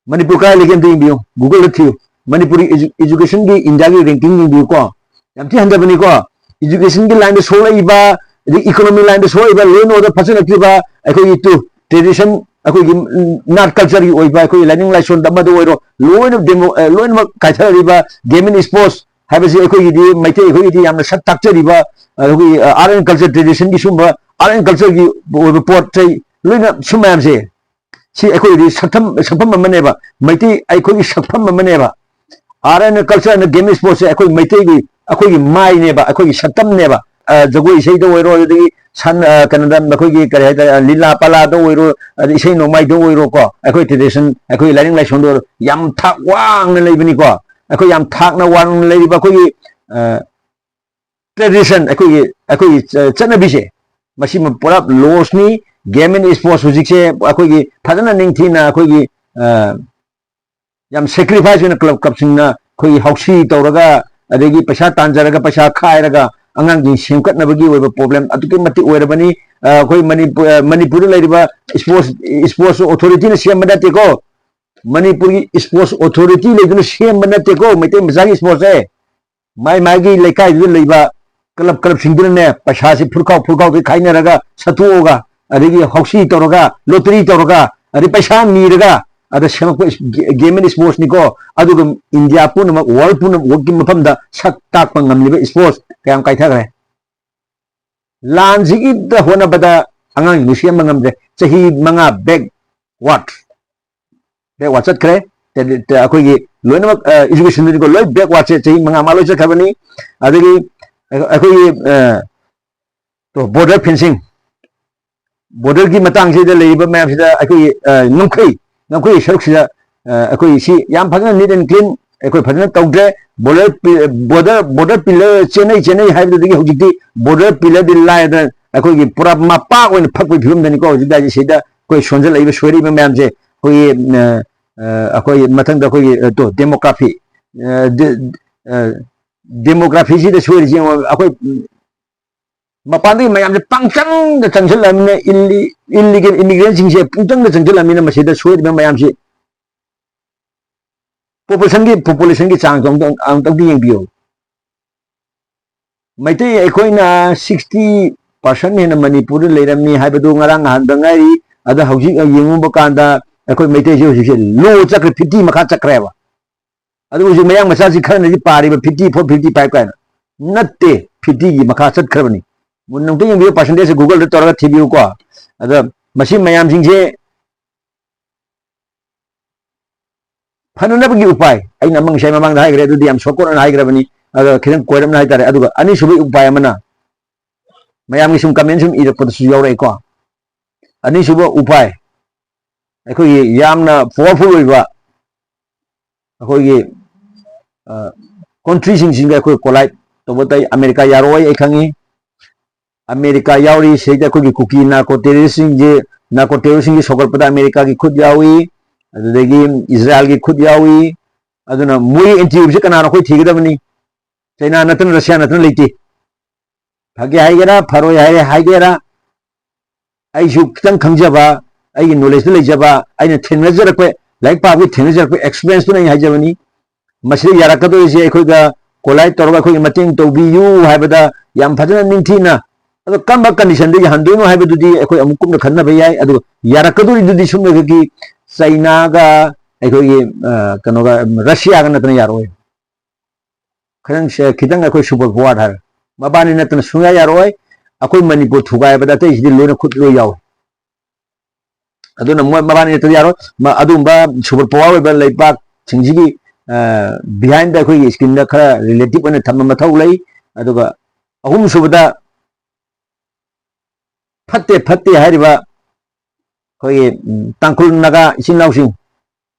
ꯃꯅꯤꯄꯨꯔ ꯀꯥꯏ ꯂꯩꯒꯦ ꯑꯝꯇ ꯌꯦꯡꯕꯤꯌꯨ, Google ꯗ ꯊꯤꯌꯨ꯫ ꯃꯅꯤꯄꯨꯔꯤ edu-, education ꯒꯤ ꯏꯟꯗꯤꯌꯥꯒꯤ ranking ꯌꯦꯡꯕꯤꯌꯨꯀꯣ꯫ ꯌꯥꯝ ꯊꯤ ꯍꯟꯊꯕꯅꯤꯀꯣ꯫ Education ꯒꯤ line ꯗ ꯁꯣꯛꯂꯛꯏꯕ, ꯑꯗꯩ economy line the ꯁꯣꯛꯂꯛꯏꯕ, law and order ꯐꯠꯁꯤꯜꯂꯛꯇ꯭ꯔꯤꯕ, ꯑꯩꯈꯣꯏꯒꯤ ꯇꯨ, tradition, ꯑꯩꯈꯣꯏꯒꯤ, ꯎꯝ, ꯅꯥꯠ culture ꯒꯤ ꯑꯣꯏꯕ, ꯑꯩꯈꯣꯏꯒꯤ ꯂꯥꯏꯅꯤꯡ ꯂꯥꯏꯁꯣꯟꯗ ꯑꯃꯗ ꯑꯣꯏꯔꯣ, ꯂꯣꯏꯅ demo-, ꯑ, ꯂꯣꯏꯅꯃꯛ ꯀꯥꯏꯊꯔꯛꯂꯤꯕ, game and sports ꯍꯥꯏꯕꯁꯤ ꯑꯩꯈꯣꯏꯒꯤꯗꯤ, ꯃꯩꯇꯩ ꯑꯩꯈꯣꯏꯒꯤꯗꯤ ꯌꯥꯝꯅ ꯁꯛ ꯇꯥꯛꯆꯔꯤꯕ, ꯑꯩꯈꯣꯏꯒꯤ, ꯑ, art and culture tradition ꯒꯤ ꯁꯨꯝꯕ art and culture ꯒꯤ ꯑꯣꯏꯕ ꯄꯣꯠ ꯆꯩ ꯂꯣꯏꯅ ꯁꯨꯝ ꯃꯌꯥꯝꯁꯦ, ꯁꯤ ꯑꯩꯈꯣꯏꯒꯤꯗꯤ ꯁꯛꯐꯝ, ꯁꯛꯐꯝ ꯑꯃꯅꯦꯕ, ꯃꯩꯇꯩ ꯑꯩꯈꯣꯏꯒꯤ ꯁꯛꯐꯝ ꯑꯃꯅꯦꯕ꯫ Art and culture and game sports ꯁꯦ ꯑꯩꯈꯣꯏ ꯃꯩꯇꯩꯒꯤ, ꯑꯩꯈꯣꯏꯒꯤ ꯃꯥꯏꯅꯦꯕ, ꯑꯩꯈꯣꯏꯒꯤ ꯁꯛꯇꯝꯅꯦꯕ꯫ ꯑ, ꯖꯒꯣꯏ ꯏꯁꯩꯗ ꯑꯣꯏꯔꯣ, ꯑꯗꯨꯗꯒꯤ ꯁꯟ-, ꯑ, ꯀꯩꯅꯣꯗ ꯑꯩꯈꯣꯏꯒꯤ ꯀꯔꯤ ꯍꯥꯏꯇꯥꯔꯦ, ꯂꯤꯂꯥ ꯄꯥꯂꯥꯗ ꯑꯣꯏꯔꯣ, ꯑꯗ ꯏꯁꯩ ꯅꯣꯡꯃꯥꯏꯗ ꯑꯣꯏꯔꯣꯀꯣ, ꯑꯩꯈꯣꯏ tradition, ꯑꯩꯈꯣꯏ ꯂꯥꯏꯅꯤꯡ ꯂꯥꯏꯁꯣꯟꯗ ꯑꯣꯏꯔꯣ, ꯌꯥꯝ ꯊꯥꯛ ꯋꯥꯡꯅ ꯂꯩꯕꯅꯤꯀꯣ꯫ ꯑꯩꯈꯣꯏ ꯌꯥꯝ ꯊꯥꯛꯅ ꯋꯥꯡꯅ ꯂꯩꯔꯤꯕ ꯑꯩꯈꯣꯏꯒꯤ, ꯑ, tradition, ꯑꯩꯈꯣꯏꯒꯤ, ꯑꯩꯈꯣꯏꯒꯤ ꯆ-, ꯆꯠꯅꯕꯤꯁꯦ, ꯃꯁꯤꯃ ꯄꯨꯔꯥ loss ꯅꯤ꯫ Game and sports ꯍꯧꯖꯤꯛꯁꯦ ꯑꯩꯈꯣꯏꯒꯤ ꯐꯖꯅ ꯅꯤꯡꯊꯤꯅ ꯑꯩꯈꯣꯏꯒꯤ, ꯑ, ꯌꯥꯝ sacrifice ꯑꯣꯏꯅ club clubꯁꯤꯡꯅ ꯑꯩꯈꯣꯏꯒꯤ ꯍꯧꯁꯤ ꯇꯧꯔꯒ, ꯑꯗꯒꯤ ꯄꯩꯁꯥ ꯇꯥꯟꯖꯔꯒ, ꯄꯩꯁꯥ ꯈꯥꯏꯔꯒ ꯑꯉꯥꯡꯁꯤꯡ ꯁꯦꯝꯒꯠꯅꯕꯒꯤ ꯑꯣꯏꯕ problem ꯑꯗꯨꯛꯀꯤ ꯃꯇꯤꯛ ꯑꯣꯏꯔꯕꯅꯤ꯫ ꯑ, ꯑꯩꯈꯣꯏ ꯃꯅꯤꯄꯨꯔ, ꯑ, ꯃꯅꯤꯄꯨꯔꯗ ꯂꯩꯔꯤꯕ sports, sports authorityꯅ ꯁꯦꯝꯕ ꯅꯠꯇꯦꯀꯣ꯫ ꯃꯅꯤꯄꯨꯔꯒꯤ sports authority ꯂꯩꯗꯨꯅ ꯁꯦꯝꯕ ꯅꯠꯇꯦꯀꯣ ꯃꯩꯇꯩ ꯃꯆꯥꯒꯤ sportsꯁꯦ꯫ ꯃꯥꯏ ꯃꯥꯒꯤ ꯂꯩꯀꯥꯏꯗꯨꯗ ꯂꯩꯕ club clubꯁꯤꯡꯗꯨꯅꯅꯦ, ꯄꯩꯁꯥꯁꯤ ꯐꯨꯔꯈꯥꯎ ꯐꯨꯔꯈꯥꯎꯗ ꯈꯥꯏꯅꯔꯒ ꯁꯠꯇꯣꯛꯑꯒ, ꯑꯗꯒꯤ ꯍꯧꯁꯤ ꯇꯧꯔꯒ, lottery ꯇꯧꯔꯒ, ꯑꯗꯩ ꯄꯩꯁꯥ ꯅꯤꯔꯒ, ꯑꯗ ꯁꯦꯝꯃꯛꯄ is-, game and sportsꯅꯤꯀꯣ꯫ ꯑꯗꯨꯒ India ꯄꯨꯝꯅꯃꯛ, world ꯄꯨꯝꯅꯃꯛꯀꯤ ꯃꯐꯝꯗ ꯁꯛ ꯇꯥꯛꯄ ꯉꯝꯂꯤꯕ sports ꯀꯌꯥꯝ ꯀꯥꯏꯊꯈ꯭ꯔꯦ꯫ ꯂꯥꯟꯁꯤꯒꯤꯗ ꯍꯣꯠꯅꯕꯗ ꯑꯉꯥꯡꯁꯤꯡꯗꯨ ꯁꯦꯝꯕ ꯉꯝꯗ꯭ꯔꯦ꯫ ꯆꯍꯤ ꯃꯉꯥ backward, backward ꯆꯠꯈ꯭ꯔꯦ꯫ ꯇꯦ-, ꯇꯦ-, ꯑꯩꯈꯣꯏꯒꯤ ꯂꯣꯏꯅꯃꯛ, ꯑ, educationꯗꯗꯤꯀꯣ, ꯂꯣꯏ backwardꯁꯦ ꯆꯍꯤ ꯃꯉꯥ ꯃꯉꯥ ꯂꯣꯏ ꯆꯠꯈ꯭ꯔꯕꯅꯤ꯫ ꯑꯗꯒꯤ ꯑꯩ-, ꯑꯩꯈꯣꯏꯒꯤ, ꯑ, ꯇꯣ, border fencing, borderꯒꯤ ꯃꯇꯥꯡꯁꯤꯗ ꯂꯩꯔꯤꯕ ꯃꯌꯥꯝꯁꯤꯗ ꯑꯩꯈꯣꯏꯒꯤ, ꯑ, ꯉꯝꯈꯩ, ꯉꯝꯈꯩ ꯁꯔꯨꯛꯁꯤꯗ, ꯑ, ꯑꯩꯈꯣꯏ ꯁꯤ ꯌꯥꯝ ꯐꯖꯅ neat and clean ꯑꯩꯈꯣꯏ ꯐꯖꯅ ꯇꯧꯗ꯭ꯔꯦ꯫ Border pi-, border, border pillar ꯆꯦꯟꯅꯩ, ꯆꯦꯟꯅꯩ ꯍꯥꯏꯕꯗꯨꯗꯒꯤ ꯍꯧꯖꯤꯛꯇꯤ border pillarꯗꯤ ꯂꯥꯏꯔꯗꯅ ꯑꯩꯈꯣꯏꯒꯤ ꯄꯨꯔꯥ ꯃꯄꯥꯛ ꯑꯣꯏꯅ ꯐꯛꯄꯒꯤ ꯐꯤꯕꯝꯗꯅꯤꯀꯣ ꯍꯧꯖꯤꯛ ꯂꯥꯛꯏꯁꯦ꯫ ꯁꯤꯗ ꯑꯩꯈꯣꯏ ꯁꯣꯟꯖꯜꯂꯛꯏꯕ, ꯁꯣꯏꯔꯛꯏꯕ ꯃꯌꯥꯝꯁꯦ ꯑꯩꯈꯣꯏꯒꯤ, ꯑ, ꯑ, ꯑꯩꯈꯣꯏ ꯃꯊꯪꯗ ꯑꯩꯈꯣꯏꯒꯤ, ꯑ, ꯇꯣ, demography, ꯑ, ꯗꯤ-, ꯑ, demographyꯁꯤꯗ ꯁꯣꯏꯔꯤꯁꯤ ꯌꯦꯡꯉꯣ꯫ ꯑꯩꯈꯣꯏ, ꯎꯝ, ꯃꯄꯥꯟꯗꯒꯤ ꯃꯌꯥꯝꯁꯦ ꯄꯪꯆꯪꯗ ꯆꯪꯁꯤꯜꯂꯛꯑꯃꯤꯅ, illi-, illegal immigrantꯁꯤꯡꯁꯦ ꯄꯨꯡꯆꯪꯗ ꯆꯪꯁꯤꯜꯂꯛꯑꯃꯤꯅ ꯃꯁꯤꯗ ꯁꯣꯏꯔꯤꯕ ꯃꯌꯥꯝꯁꯤ populationꯒꯤ, populationꯒꯤ ꯆꯥꯡꯗꯣ ꯑꯃꯨꯛꯇꯪ, ꯑꯃꯨꯛꯇꯪꯗꯤ ꯌꯦꯡꯕꯤꯌꯨ꯫ ꯃꯩꯇꯩ ꯑꯩꯈꯣꯏꯅ sixty percent ꯍꯦꯟꯅ ꯃꯅꯤꯄꯨꯔꯗ ꯂꯩꯔꯝꯃꯤ ꯍꯥꯏꯕꯗꯨ ꯉꯔꯥꯡ ꯅꯍꯥꯟꯗ ꯉꯥꯏꯔꯤ꯫ ꯑꯗ ꯍꯧꯖꯤꯛ ꯌꯦꯡꯉꯨꯕ ꯀꯥꯟꯗ ꯑꯩꯈꯣꯏ ꯃꯩꯇꯩꯁꯦ ꯍꯧꯖꯤꯛꯁꯦ low ꯆꯠꯈ꯭ꯔꯦ, fifty ꯃꯈꯥ ꯆꯠꯈ꯭ꯔꯦꯕ꯫ ꯑꯗꯨ ꯍꯧꯖꯤꯛ ꯃꯌꯥꯡ ꯃꯆꯥꯁꯤ ꯈꯔꯅꯗꯤ ꯄꯥꯔꯤꯕ fifty four, fifty five ꯀꯥꯏꯅ꯫ ꯅꯠꯇꯦ, fiftyꯒꯤ ꯃꯈꯥ ꯆꯠꯈ꯭ꯔꯕꯅꯤ꯫ ꯃꯨꯟꯅ ꯑꯃꯨꯛꯇ ꯌꯦꯡꯕꯤꯌꯨ, percentageꯁꯦ Googleꯗ ꯇꯧꯔꯒ ꯊꯤꯕꯤꯌꯨꯀꯣ꯫ ꯑꯗ ꯃꯁꯤ ꯃꯌꯥꯝꯁꯤꯡꯁꯦ ꯐꯅꯅꯕꯒꯤ ꯎꯄꯥꯏ, ꯑꯩꯅ ꯑꯃ ꯉꯁꯥꯏ ꯃꯃꯥꯡꯗ ꯍꯥꯏꯈ꯭ꯔꯦ, ꯑꯗꯨꯗꯤ ꯌꯥꯝ short cut ꯑꯣꯏꯅ ꯍꯥꯏꯈ꯭ꯔꯕꯅꯤ, ꯑꯗꯣ ꯈꯤꯇꯪ ꯀꯣꯏꯔꯞꯅ ꯍꯥꯏꯇꯥꯔꯦ꯫ ꯑꯗꯨꯒ ꯑꯅꯤꯁꯨꯕꯒꯤ ꯎꯄꯥꯏ ꯑꯃꯅ, ꯃꯌꯥꯝꯒꯤ ꯁꯨꯝ comment ꯁꯨꯝ ꯏꯔꯛꯄꯗꯁꯨ ꯌꯥꯎꯔꯛꯑꯦꯀꯣ꯫ ꯑꯅꯤꯁꯨꯕ ꯎꯄꯥꯏ, ꯑꯩꯈꯣꯏꯒꯤ ꯌꯥꯝꯅ powerful ꯑꯣꯏꯕ ꯑꯩꯈꯣꯏꯒꯤ, ꯑ, countryꯁꯤꯡꯁꯤꯒ ꯑꯩꯈꯣꯏ collide ꯇꯧꯕ ꯇꯥꯏ꯫ ꯑꯃꯦꯔꯤꯀꯥ ꯌꯥꯔꯣꯏ, ꯑꯩ ꯈꯪꯉꯤ꯫ ꯑꯃꯦꯔꯤꯀꯥ ꯌꯥꯎꯔꯤ꯫ ꯁꯤꯗꯩꯗ ꯑꯩꯈꯣꯏꯒꯤ ꯀꯨꯀꯤ ꯅꯥꯔꯀꯣ ꯇꯦꯔꯣꯔꯤꯁꯁꯤꯡꯁꯦ, ꯅꯥꯔꯀꯣ ꯇꯦꯔꯣꯔꯤꯁꯁꯤꯡꯒꯤ ꯁꯧꯒꯠꯄꯗ ꯑꯃꯦꯔꯤꯀꯥꯒꯤ ꯈꯨꯠ ꯌꯥꯎꯏ, ꯑꯗꯨꯗꯒꯤ ꯏꯖꯔꯥꯏꯜꯒꯤ ꯈꯨꯠ ꯌꯥꯎꯏ꯫ ꯑꯗꯨꯅ ꯃꯣꯏ ꯑꯦꯟꯇꯤ ꯑꯣꯏꯕꯁꯦ ꯀꯅꯥꯅꯣ ꯑꯩꯈꯣꯏ ꯊꯤꯒꯗꯕꯅꯤ꯫ ꯆꯩꯅꯥ ꯅꯠꯇꯅ, ꯔꯁꯤꯌꯥ ꯅꯠꯇꯅ ꯂꯩꯇꯦ꯫ ꯐꯒꯦ ꯍꯥꯏꯒꯦꯔꯥ, ꯐꯔꯣꯏ ꯍꯥꯏꯔꯦ ꯍꯥꯏꯒꯦꯔꯥ, ꯑꯩꯁꯨ ꯈꯤꯇꯪ ꯈꯪꯖꯕ, ꯑꯩꯒꯤ ꯅꯣꯂꯦꯖꯇ ꯂꯩꯖꯕ, ꯑꯩꯅ ꯊꯦꯡꯅꯖꯔꯛꯄ, ꯂꯥꯏꯔꯤꯛ ꯄꯥꯕꯒꯤ ꯊꯦꯡꯅꯖꯔꯛꯄ ꯑꯦꯛꯁꯄꯤꯔꯤꯌꯦꯟꯁꯇꯨꯅ ꯑꯩ ꯍꯥꯏꯖꯕꯅꯤ꯫ ꯃꯁꯤꯗ ꯌꯥꯔꯛꯀꯗꯣꯏꯁꯦ ꯑꯩꯈꯣꯏꯒ ꯀꯣꯂꯥꯏꯠ ꯇꯧꯔꯒ ꯑꯩꯈꯣꯏꯒꯤ ꯃꯇꯦꯡ ꯇꯧꯕꯤꯌꯨ ꯍꯥꯏꯕꯗ ꯌꯥꯝ ꯐꯖꯅ ꯅꯤꯡꯊꯤꯅ, ꯑꯗꯣ ꯀꯔꯝꯕ ꯀꯟꯗꯤꯁꯟꯗ ꯌꯥꯍꯟꯗꯣꯏꯅꯣ ꯍꯥꯏꯕꯗꯨꯗꯤ ꯑꯩꯈꯣꯏ ꯑꯃꯨꯛ ꯀꯨꯞꯅ ꯈꯟꯅꯕ ꯌꯥꯏ꯫ ꯑꯗꯨꯒ ꯌꯥꯔꯛꯀꯗꯣꯔꯤꯗꯨꯗꯤ ꯁꯨꯝ ꯑꯩꯈꯣꯏꯒꯤ ꯆꯩꯅꯥꯒ ꯑꯩꯈꯣꯏꯒꯤ, ꯑ, ꯀꯩꯅꯣꯒ, ꯔꯁꯤꯌꯥꯒ ꯅꯠꯇꯅ ꯌꯥꯔꯛꯑꯣꯏ꯫ ꯈꯤꯇꯪ ꯁꯦ-, ꯈꯤꯇꯪ ꯑꯩꯈꯣꯏ ꯁꯨꯄꯔ ꯄꯋꯥꯔ ꯍꯥꯏꯔꯦ, ꯃꯕꯥꯅꯤ ꯅꯠꯇꯅ ꯁꯨꯡꯌꯥ ꯌꯥꯔꯛꯑꯣꯏ꯫ ꯑꯩꯈꯣꯏ ꯃꯅꯤꯄꯨꯔ ꯊꯨꯒꯥꯏꯕꯗ ꯑꯇꯩꯁꯤꯗꯤ ꯂꯣꯏꯅ ꯈꯨꯠ ꯂꯣꯏ ꯌꯥꯎꯏ꯫ ꯑꯗꯨꯅ ꯃꯣꯏ ꯃꯕꯥꯅꯤ ꯅꯠꯇ꯭ꯔꯗꯤ ꯌꯥꯔꯣꯏ꯫ ꯃ-, ꯑꯗꯨꯒꯨꯝꯕ ꯁꯨꯄꯔ ꯄꯋꯥꯔ ꯑꯣꯏꯕ ꯂꯩꯕꯥꯛꯁꯤꯡꯁꯤꯒꯤ, ꯑ, ꯕꯤꯍꯥꯏꯟꯗ ꯑꯩꯈꯣꯏꯒꯤ ꯁ꯭ꯀꯤꯟꯗ ꯈꯔ ꯔꯤꯂꯦꯇꯤꯞ ꯑꯣꯏꯅ ꯊꯝꯕ ꯃꯊꯧ ꯂꯩ꯫ ꯑꯗꯨꯒ ꯑꯍꯨꯝꯁꯨꯕꯗ, ꯐꯠꯇꯦ ꯐꯠꯇꯦ ꯍꯥꯏꯔꯤꯕ ꯑꯩꯈꯣꯏꯒꯤ, ꯎꯝ, ꯇꯥꯡꯈꯨꯜ ꯅꯥꯒꯥ ꯏꯆꯤꯟ ꯏꯅꯥꯎꯁꯤꯡ,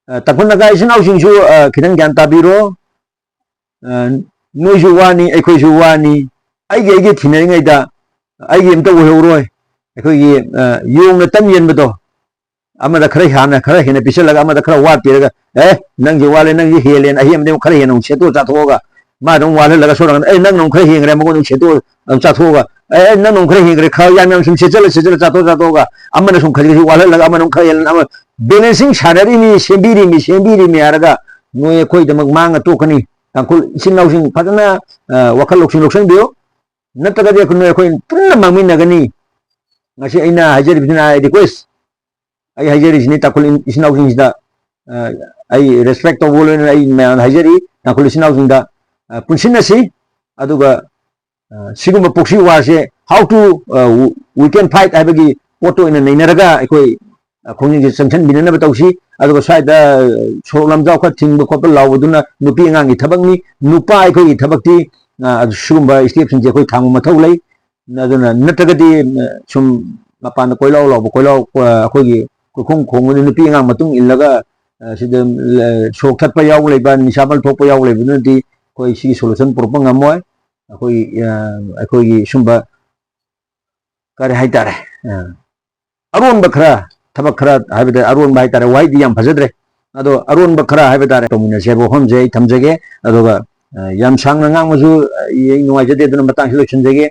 ꯑ, ꯇꯥꯡꯈꯨꯜ ꯅꯥꯒꯥ ꯏꯆꯤꯟ ꯏꯅꯥꯎꯁꯤꯡꯁꯨ, ꯑ, ꯈꯤꯇꯪ ꯒ꯭ꯌꯥꯟ ꯇꯥꯕꯤꯔꯣ꯫ ꯑ, ꯅꯣꯏꯁꯨ ꯋꯥꯅꯤ, ꯑꯩꯈꯣꯏꯁꯨ ꯋꯥꯅꯤ꯫ ꯑꯩꯒꯤ ꯑꯩꯒꯤ ꯊꯤꯅꯔꯤꯉꯩꯗ ꯑꯩꯒꯤ ꯑꯝꯇ ꯑꯣꯏꯍꯧꯔꯣꯏ꯫ ꯑꯩꯈꯣꯏꯒꯤ, ꯑ, ꯌꯣꯡꯅ ꯇꯟ ꯌꯦꯟꯕꯗꯣ, ꯑꯃꯗ ꯈꯔ ꯍꯥꯟꯅ ꯈꯔ ꯍꯦꯟꯅ ꯄꯤꯁꯜꯂꯒ ꯑꯃꯗ ꯈꯔ ꯋꯥꯠꯄꯤꯔꯒ, "ꯑꯦ, ꯅꯪꯁꯦ ꯋꯥꯠꯂꯦ, ꯅꯪꯁꯦ ꯍꯦꯜꯂꯦꯅ" ꯑꯍꯦꯟꯕꯗꯤ ꯑꯃꯨꯛ ꯈꯔ ꯍꯦꯟꯅ ꯑꯃꯨꯛ ꯁꯦꯠꯇꯣꯛꯑ ꯆꯥꯊꯣꯛꯑꯒ, ꯃꯥꯗ ꯑꯃꯨꯛ ꯋꯥꯠꯍꯜꯂꯒ ꯁꯣꯝ ꯅꯥꯀꯟꯗ, "ꯑꯦ, ꯅꯪꯅ ꯑꯃꯨꯛ ꯈꯔ ꯍꯦꯟꯈ꯭ꯔꯦ" ꯃꯉꯣꯟꯗ ꯑꯃꯨꯛ ꯁꯦꯠꯇꯣꯛꯑ ꯑꯃꯨꯛ ꯆꯥꯊꯣꯛꯑꯒ, "ꯑꯦ, ꯑꯦ, ꯅꯪꯅ ꯑꯃꯨꯛ ꯈꯔ ꯍꯦꯟꯈ꯭ꯔꯦ", ꯈꯔ ꯌꯥꯝ ꯌꯥꯝ ꯁꯨꯝ ꯁꯦꯠꯆꯜꯂ ꯁꯦꯠꯆꯜꯂ ꯆꯥꯊꯣꯛ ꯆꯥꯊꯣꯛꯑꯒ, ꯑꯃꯅ ꯁꯨꯝ ꯈꯖꯤꯛ ꯈꯖꯤꯛ ꯋꯥꯠꯍꯜꯂꯒ ꯑꯃꯅ ꯑꯃꯨꯛ ꯈꯔ ꯍꯦꯜꯂꯒ, ꯑꯃ ꯕꯦꯂꯦꯟꯁꯤꯡ ꯁꯥꯟꯅꯔꯤꯃꯤ, ꯁꯦꯝꯕꯤꯔꯤꯃꯤ, ꯁꯦꯝꯕꯤꯔꯤꯃꯤ ꯍꯥꯏꯔꯒ ꯅꯣꯏ ꯑꯩꯈꯣꯏꯗꯃꯛ ꯃꯥꯡꯉ ꯇꯣꯛꯀꯅꯤ꯫ ꯇꯥꯡꯈꯨꯜ ꯏꯆꯤꯟ ꯏꯅꯥꯎꯁꯤꯡ ꯐꯖꯅ, ꯑ, ꯋꯥꯈꯜ ꯂꯧꯁꯤꯡ ꯂꯧꯁꯤꯟꯕꯤꯌꯨ꯫ ꯅꯠꯇ꯭ꯔꯒꯗꯤ ꯑꯩꯈꯣꯏ, ꯅꯣꯏ ꯑꯩꯈꯣꯏ ꯄꯨꯟꯅ ꯃꯥꯡꯃꯤꯟꯅꯒꯅꯤ꯫ ꯉꯁꯤ ꯑꯩꯅ ꯍꯥꯏꯖꯔꯤꯕꯁꯤꯅ, ꯑꯩ ꯔꯤꯀ꯭ꯋꯦꯁ, ꯑꯩ ꯍꯥꯏꯖꯔꯤꯁꯤꯅꯤ ꯇꯥꯡꯈꯨꯜ ꯏꯆꯤꯟ ꯏꯅꯥꯎꯁꯤꯡꯁꯤꯗ, ꯑ, ꯑꯩ ꯔꯦꯁꯄꯦꯛ ꯇꯧꯕ ꯂꯣꯏꯅꯅ ꯑꯩ ꯃꯌꯥꯝꯗ ꯍꯥꯏꯖꯔꯤ, ꯇꯥꯡꯈꯨꯜ ꯏꯆꯤꯟ ꯏꯅꯥꯎꯁꯤꯡꯗ, ꯑ, ꯄꯨꯟꯁꯤꯟꯅꯁꯤ꯫ ꯑꯗꯨꯒ, ꯑ, ꯁꯤꯒꯨꯝꯕ proxy war say how to, ꯑ, we can fight ꯍꯥꯏꯕꯒꯤ ꯄꯣꯠꯇ ꯑꯣꯏꯅ ꯅꯩꯅꯔꯒ ꯑꯩꯈꯣꯏ, ꯑ, ꯈꯣꯡꯖꯪꯁꯦ ꯆꯪꯁꯤꯟꯕꯤꯅꯅꯕ ꯇꯧꯁꯤ꯫ ꯑꯗꯨꯒ ꯁ꯭ꯋꯥꯏꯗ, ꯑ, ꯁꯣꯔꯣꯛ ꯂꯝꯖꯥꯎ ꯈꯔ ꯊꯤꯡꯕ ꯈꯣꯠꯄ ꯂꯥꯎꯕꯗꯨꯅ ꯅꯨꯄꯤ ꯑꯉꯥꯡꯒꯤ ꯊꯕꯛꯅꯤ꯫ ꯅꯨꯄꯥ ꯑꯩꯈꯣꯏꯒꯤ ꯊꯕꯛꯇꯤ, ꯑ, ꯁꯤꯒꯨꯝꯕ step ꯁꯤꯡꯁꯦ ꯑꯩꯈꯣꯏ ꯊꯥꯡꯕ ꯃꯊꯧ ꯂꯩ꯫ ꯑꯗꯨꯅ ꯅꯠꯇ꯭ꯔꯒꯗꯤ, ꯑ, ꯁꯨꯝ ꯃꯄꯥꯟꯗ ꯀꯣꯏꯂꯥꯎ ꯂꯥꯎꯕ, ꯀꯣꯏꯂꯥꯎ, ꯑ, ꯑꯩꯈꯣꯏꯒꯤ ꯀꯣꯏꯈꯣꯡ ꯈꯣꯡꯕꯗ ꯅꯨꯄꯤ ꯑꯉꯥꯡ ꯃꯇꯨꯡ ꯏꯜꯂꯒ, ꯑ, ꯁꯤꯗ, ꯑ, ꯁꯣꯔꯣꯛ ꯊꯠꯄ ꯌꯥꯎꯕ ꯂꯩꯕ, ꯅꯤꯁꯥ ꯃꯜ ꯊꯣꯛꯄ ꯌꯥꯎꯕ ꯂꯩꯕꯗꯨꯅꯗꯤ ꯑꯩꯈꯣꯏ ꯁꯤꯒꯤ solution ꯄꯨꯔꯛꯄ ꯉꯝꯃꯣꯏ꯫ ꯑꯩꯈꯣꯏ, ꯑ, ꯑꯩꯈꯣꯏꯒꯤ ꯁꯨꯝꯕ ꯀꯔꯤ ꯍꯥꯏꯇꯥꯔꯦ, ꯑ, ꯑꯔꯣꯟꯕ ꯈꯔ, ꯊꯕꯛ ꯈꯔ ꯍꯥꯏꯕꯗ ꯑꯔꯣꯟꯕ ꯍꯥꯏꯇꯥꯔꯦ, ꯋꯥꯍꯩꯗꯤ ꯌꯥꯝ ꯐꯖꯗ꯭ꯔꯦ, ꯑꯗꯣ ꯑꯔꯣꯟꯕ ꯈꯔ ꯍꯥꯏꯕ ꯇꯥꯔꯦ, ꯇꯧꯃꯤꯟꯅꯁꯦ ꯍꯥꯏꯕ ꯋꯥꯐꯝꯁꯦ ꯑꯩ ꯊꯝꯖꯒꯦ꯫ ꯑꯗꯨꯒ, ꯑ, ꯌꯥꯝ ꯁꯥꯡꯅ ꯉꯥꯡꯕꯁꯨ, ꯑ, ꯑꯩ ꯅꯨꯡꯉꯥꯏꯖꯗꯦ, ꯑꯗꯨꯅ ꯃꯇꯥꯡꯁꯤ ꯂꯣꯏꯁꯤꯟꯖꯒꯦ꯫